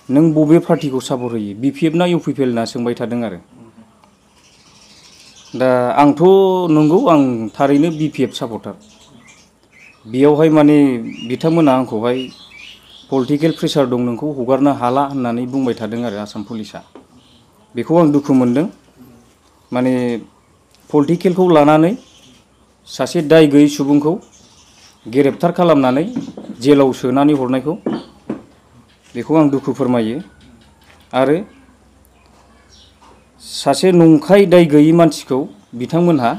नों बबे पार्टिखौ सापर्ट होयो BPF ना UPPL ना सोंबाय थादों आरो दा आंथ' नंगौ आं थारैनो BPF सापर्टार बेयावहाय माने बिथांमोना आंखौहाय पलिटिकेल प्रेसार दं नोंखौ हगारनो हाला होननानै बुंबाय थादों आरो आसाम पुलिसा बेखौ आं दुखु मोनदों माने पलिटिकेलखौ लानानै सासे दाय गैयै सुबुंखौ ग्रेप्टार खालामनानै जेलाव सोनानै हरनायखौ बेखौ आं दुखु फोरमायो आरो सासे नंखाय दाय गैयै मानसिखौ बिथांमोनहा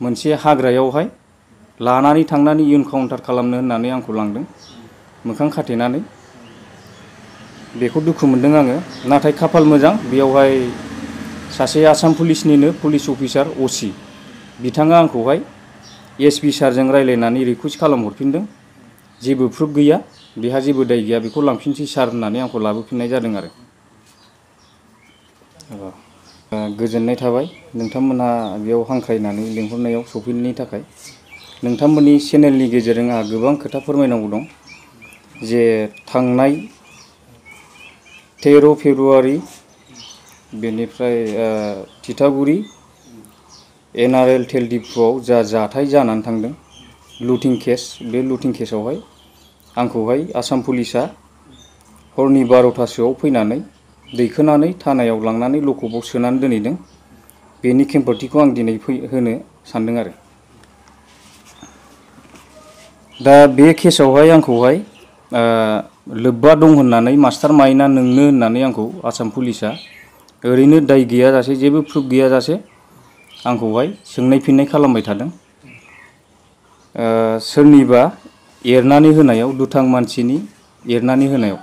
मोनसे हाग्रायावहाय लानानै थांनानै इनकाउन्टार खालामनो होननानै आंखौ लांदों मोखां खाथेनानै बेखौ दुखु मोनदों आङो नाथाय खाफाल मोजां बेयावहाय सासे आसाम पुलिसनिनो पुलिस अफिसार OC बिथाङा आंखौहाय SP सारजों रायलायनानै रिकुवेस्ट खालामहरफिनदों जेबो प्रुफ गैया बेहा जेबो दाय गैया बेखौ लांफिनसै सार होननानै आंखौ लाबोफिननाय जादों आरो गोजोननाय थाबाय नोंथांमोनहा बेयाव हांख्रायनानै लेंहरनायाव सफैनायनि थाखाय नोंथांमोननि चेनेलनि गेजेरजों आंहा गोबां खोथा फोरमायनांगौ दं जे थांनाय 13 फेब्रुवारि बेनिफ्राय तितागुरि NRL तेल डिपुआव जा जाथाय जानानै थांदों लुटिं केस बे लुटिं केसआवहाय आंखौहाय आसाम पुलिसा हरनि 12टासोआव फैनानै दैखोनानै थानायाव लांनानै लकआपआव सोनानै दोनहैदों बेनि खेम्फोरथिखौ आं दिनै होनो सानदों आरो दा बे केसआवहाय आंखौहाय लोब्बा दं होननानै मास्टार माइन्डआ नोंनो होननानै आंखौ आसाम पुलिसा ओरैनो दाय गैयाजासे जेबो प्रुफ गैयाजासे आंखौहाय सोंनाय फिननाय खालामबाय थादों सोरनिबा एरनानै होनायाव दुथां मानसिनि एरनानै होनायाव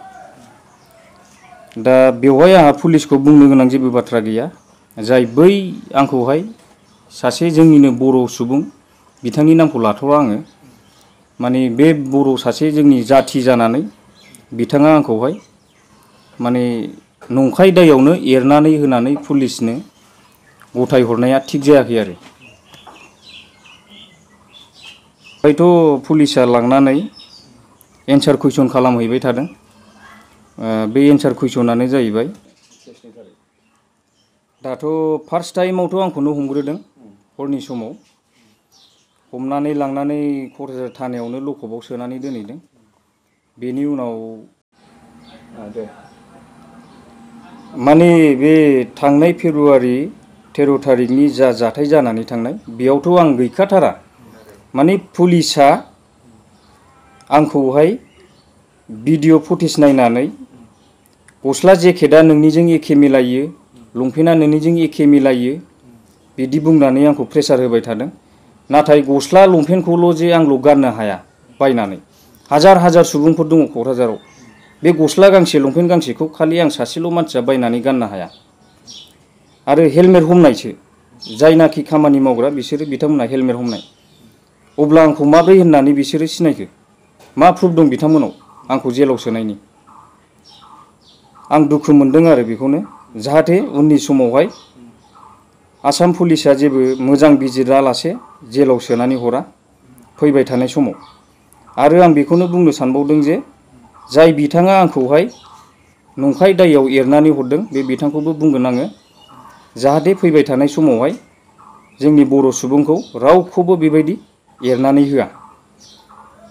दा बेवहाय आंहा पुलिसखौ बुंनो गोनां जेबो बाथ्रा गैया जाय बै आंखौहाय सासे जोंनिनो बर' सुबुं बिथांनि नामखौ लाथ'वा आङो माने बे बर' सासे जोंनि जाथि जानानै बिथाङा आंखौहाय माने नंखाय दायावनो एरनानै होनानै पुलिसनो गथाय हरनाया थिग जायाखै आरो हयथ' पुलिसा लांनानै एन्सार कुइसन खालामहैबाय थादों बे एन्सार कुइसनानो जाहैबाय दाथ' फार्स्ट टाइमावथ' आंखौनो हमग्रोदों हरनि समाव हमनानै लांनानै क'क्राझार थानायावनो लकआपआव सोनानै दोनहैदों बेनि उनाव माने बे थांनाय फेब्रुवारि 13 थारिखनि जा जाथाय जानानै थांनाय बेयावथ' आं गैखाथारा माने पुलिसा आंखौहाय भिडिअ फुटेज नायनानै गस्ला जेकेटआ नोंनिजों एखे मिलायो लंपेन्टआ नोंनिजों एखे मिलायो बिदि बुंनानै आंखौ प्रेसार होबाय थादों नाथाय गस्ला लंपेन्टखौल' जे आंल' गाननो हाया बायनानै हाजार हाजार सुबुंफोर दङ क'क्राझाराव बे गस्ला गांसे लंपेन्ट गांसेखौ खालि आं सासेल' मानसिया बायनानै गाननो हाया आरो हेलमेट हमनायसो जायनाखि खामानि मावग्रा बिसोरो बिथांमोनहा हेलमेट हमनाय अब्ला आंखौ माब्रै होननानै बिसोरो सिनायखो मा प्रुफ दं बिथांमोनाव आंखौ जेलाव सोनायनि आं दुखु मोनदों आरो बेखौनो जाहाथे उननि समावहाय आसाम पुलिसा जेबो मोजां बिजिरालासे जेलाव सोनानै हरा फैबाय थानाय समाव आरो आं बेखौनो बुंनो सानबावदों जे जाय बिथाङा आंखौहाय नंखाय दायाव एरनानै हरदों बे बिथांखौबो बुंगोन आङो जाहाथे फैबाय थानाय समावहाय जोंनि बर' सुबुंखौ रावखौबो बेबायदि एरनानै होआ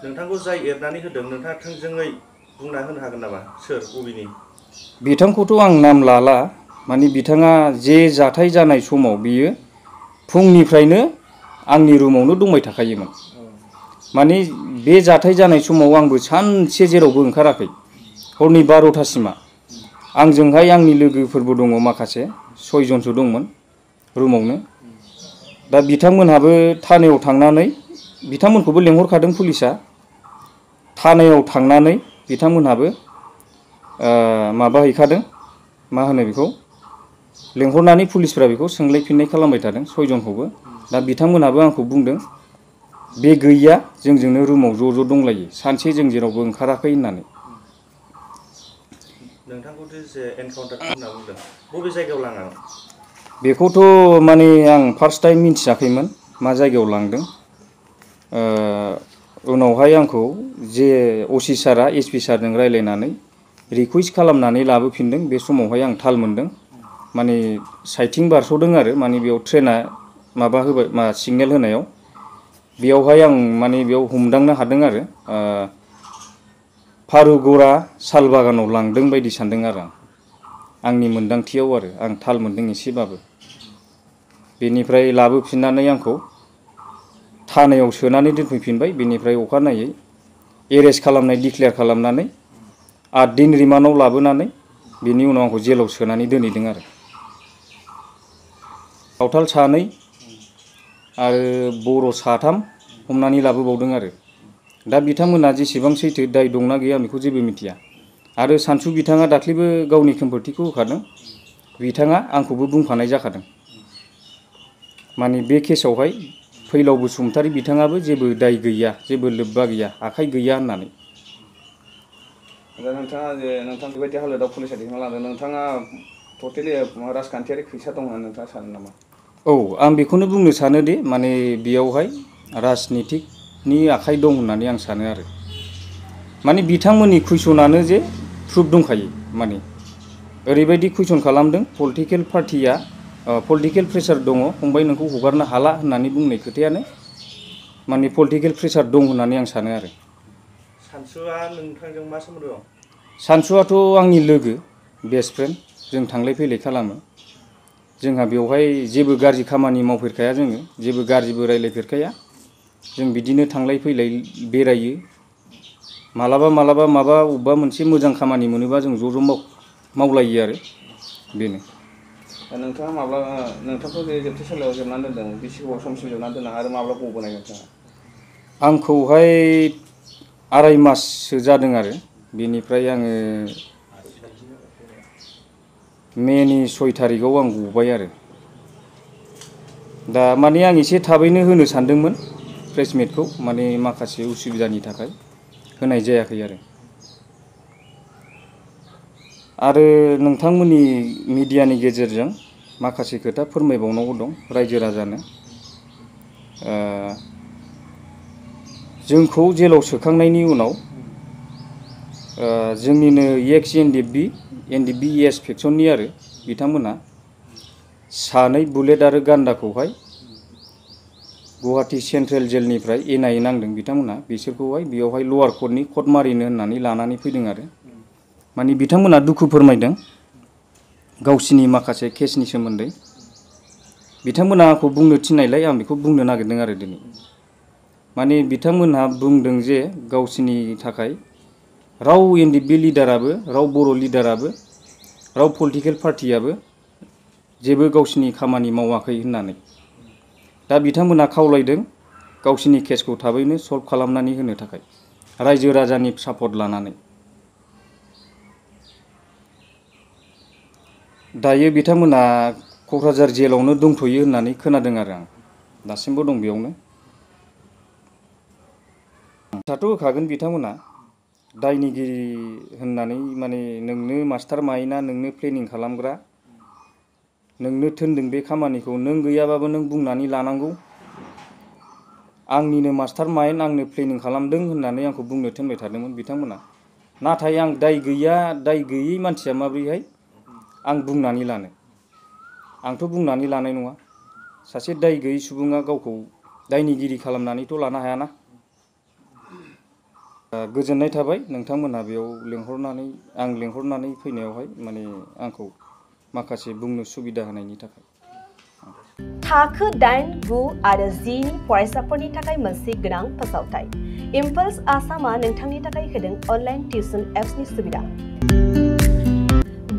नोंथांखौ जाय एरनानै होदों नोंथाङा थोंजोङै बुंना होनो हागोन नामा सोर बबेनि बिथांखौथ' आं नाम लाला माने बिथाङा जे जाथाय जानाय समाव बियो फुंनिफ्रायनो आंनि रुमावनो दंबाय थाखायोमोन माने बे जाथाय जानाय समाव आंबो सानसे जेरावबो ओंखाराखै हरनि 12टासिमा आंजोंहाय आंनि लोगोफोरबो दङ माखासे 6 जनसो दंमोन रुमावनो दा बिथांमोनहाबो थानायाव थांनानै बिथांमोनखौबो लेंहरखादों पुलिसा थानायाव थांनानै बिथांमोनहाबो माबा हैखादों मा होनो बेखौ लेंहरनानै पुलिसफोरा बेखौ सोंलाय फिननाय खालामबाय थादों 6 जनखौबो दा बिथांमोनहाबो आंखौ बुंदों बे गैया जोंजोंनो रुमाव ज' दंलायो सानसे जों जेरावबो ओंखाराखै होननानै नोंथांखौ जे एनकाउन्टार खालामना बुंदों बबे जायगायाव लाङा बेखौथ' माने आं फार्स्ट टाइम मिन्थियाखैमोन मा जायगायाव लांदों उनावहाय आंखौ जे OC सारा SP सारजों रायलायनानै रिकुवेस्ट खालामनानै लाबोफिनदों बे समावहाय आं थाल मोनदों माने साइथिं बारस'दों आरो माने बेयाव ट्रेना माबा होबाय सिगनेल होनायाव बेयावहाय आं माने बेयाव हमदांनो हादों आरो फारुगरा साल बागानाव लांदों बायदि सानदों आरो आंनि मोनदांथियाव आरो आं थाल मोनदों एसेबाबो बेनिफ्राय लाबोफिननानै आंखौ थानायाव सोनानै दोनफैफिनबाय बेनिफ्राय अखानायै एरेस्ट खालामनाय डिक्लेयार खालामनानै 8 दिन रिमान्डआव लाबोनानै बेनि उनाव आंखौ जेलाव सोनानै दोनहैदों आरो सावथाल 2 आरो बर' 3 हमनानै लाबोबावदों आरो दा बिथांमोना जेसेबां सैथो दाय दंना गैया बेखौ जेबो मिथिया आरो सानसु बिथाङा दाख्लैबो गावनि खेम्फोरथिखौ होखादों बिथाङा आंखौबो बुंफानाय जाखादों माने बे केसआवहाय फैलाव बसुमतारी बिथाङाबो जेबो दाय गैया जेबो लोब्बा गैया आखाइ गैया होननानै दा नोंथाङा जे नोंथां बेबायदि हालोदाव पुलिसा दैखांना लांदों नोंथाङा टटेलि राजखान्थियारि खैसा दं होननानै नोंथाङा सानो नामा? औ आं बेखौनो बुंनो सानो दि माने बेयावहाय राजनितिकनि आखाइ दं होननानै आं सानो आरो माने बिथांमोननि कुइसनानो जे प्रुफ दंखायो माने ओरैबायदि कुइसन खालामदों पलिटिकेल पार्टिया पलिटिकेल प्रेसार दङ फंबाय नोंखौ हगारनो हाला होननानै बुंनाय खोथायानो माने पलिटिकेल प्रेसार दं होननानै आं सानो आरो सानसुआ नोंथांजों मा सोमोन्दो दं? सानसुआथ' आंनि लोगो बेस्ट फ्रेन्ड जों थांलाय फैलाय खालामो जोंहा बेवहाय जेबो गाज्रि खामानि मावफेरखाया जोङो जेबो गाज्रिबो रायलायफेरखाया जों बिदिनो थांलाय फैलाय बेरायो मालाबा मालाबा माबा अबेबा मोनसे मोजां खामानि मोनोबा जों ज' मावलायो आरो बेनो नोंथाङा माब्ला नोंथांखौ जे जोबथेसालियाव जोबनानै दोनदों बेसे गोबाव समसिम जोबनानै दोनदों आरो माब्ला गबोनाय नोंथाङा? आंखौहाय 2.5 माससो जादों आरो बेनिफ्राय आङो मेनि 6 तारिखआव आं गबाय आरो दा माने आं एसे थाबैनो होनो सानदोंमोन प्रेस मिटखौ माने माखासे उसुबिदानि थाखाय होनाय जायाखै आरो नोंथांमोननि मिडियानि गेजेरजों माखासे खोथा फोरमायबावनांगौ दं रायजो राजानो जोंखौ जेलाव सोखांनायनि उनाव जोंनिनो एक्स एनडिबिएस फेक्सननि आरो बिथांमोना 2 बुलेट आरो गान्दाखौहाय गुवाहाटी सेन्ट्रेल जेलनिफ्राय एनआईए नांदों बिथांमोना बिसोरखौहाय बेयावहाय लवार कर्टनि कर्ट मारिनो होननानै लानानै फैदों आरो माने बिथांमोना दुखु फोरमायदों गावसिनि माखासे केसनि सोमोन्दै बिथांमोना आंखौ बुंनो थिननायलाय आं बेखौ बुंनो नागिरदों आरो दिनै माने बिथांमोनहा बुंदों जे गावसिनि थाखाय राव एनडिबि लिडाराबो राव बर' लिडाराबो राव पलिटिकेल पार्टियाबो जेबो गावसिनि खामानि मावाखै होननानै दा बिथांमोनहा खावलायदों गावसिनि केसखौ थाबैनो सल्भ खालामनानै होनो थाखाय रायजो राजानि सापर्ट लानानै दायो बिथांमोना क'क्राझार जेलावनो दंथ'यो होननानै खोनादों आरो आं दासिमबो दं बेयावनो थाथ' होखागोन बिथांमोना दायनिगिरि होननानै माने नोंनो मास्टार माइना नोंनो प्लेनिं खालामग्रा नोंनो थोनदों बे खामानिखौ नों गैयाबाबो नों बुंनानै लानांगौ आंनिनो मास्टार माइन्ड आंनो प्लेनिं खालामदों होननानै आंखौ बुंनो थिनबाय थादोंमोन बिथांमोना नाथाय आं दाय गैयै मानसिया माब्रैहाय आं बुंनानै लानो आंथ' बुंनानै लानाय नङा सासे दाय गैयै सुबुङा गावखौ दायनिगिरि खालामनानैथ' लानो हायाना गोजोननाय थाबाय नोंथांमोनहा बेयाव लेंहरनानै फैनायावहाय माने आंखौ माखासे बुंनो सुबिदा होनायनि थाखाय थाखो 8, 9 आरो 10 नि फरायसाफोरनि थाखाय मोनसे गोनां फोसावथाय इम्पल्स आसामआ नोंथांनि थाखाय होदों अनलाइन टिउसन एप्सनि सुबिदा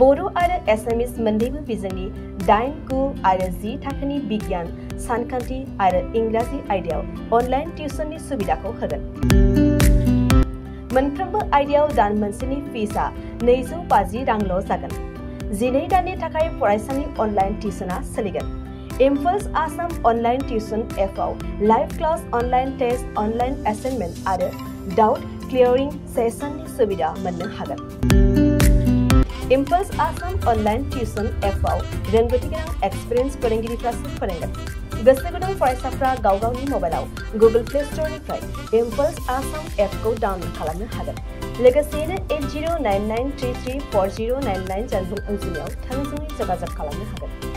बर' आरो एसामिस मोन्नैबो बिजोंनि 8, 9 आरो 10 थाखोनि बिगियान सानखान्थि आरो इंराजि आयदायाव अनलाइन टिउसननि सुबिदाखौ होगोन मोनफ्रोमबो आयदायाव दान मोनसेनि फिसआ 250 रांल' जागोन 12 दाननि थाखाय फरायसानि अनलाइन टिउसनआ सोलिगोन इम्पल्स आसाम अनलाइन टिउसन एपआव live class online test online assignment आरो डाउट क्लियरिं सेसननि सुबिदा मोननो हागोन इम्पल्स आसाम अनलाइन टिउसन एपआव रोंगौथि गोनां एक्सपिरियेन्स फोरोंगिरिफ्रासो फोरोंगोन गोसो गुदुं फरायसाफ्रा गावगावनि मबाइलाव गुगल प्ले स्ट'रनिफ्राय इम्पल्स आसाम एपखौ डाउनल'ड खालामनो हागोन लोगोसेयैनो 8099334099 जानबुं अनजिमायाव थोंजोङै जगाजग खालामनो हागोन।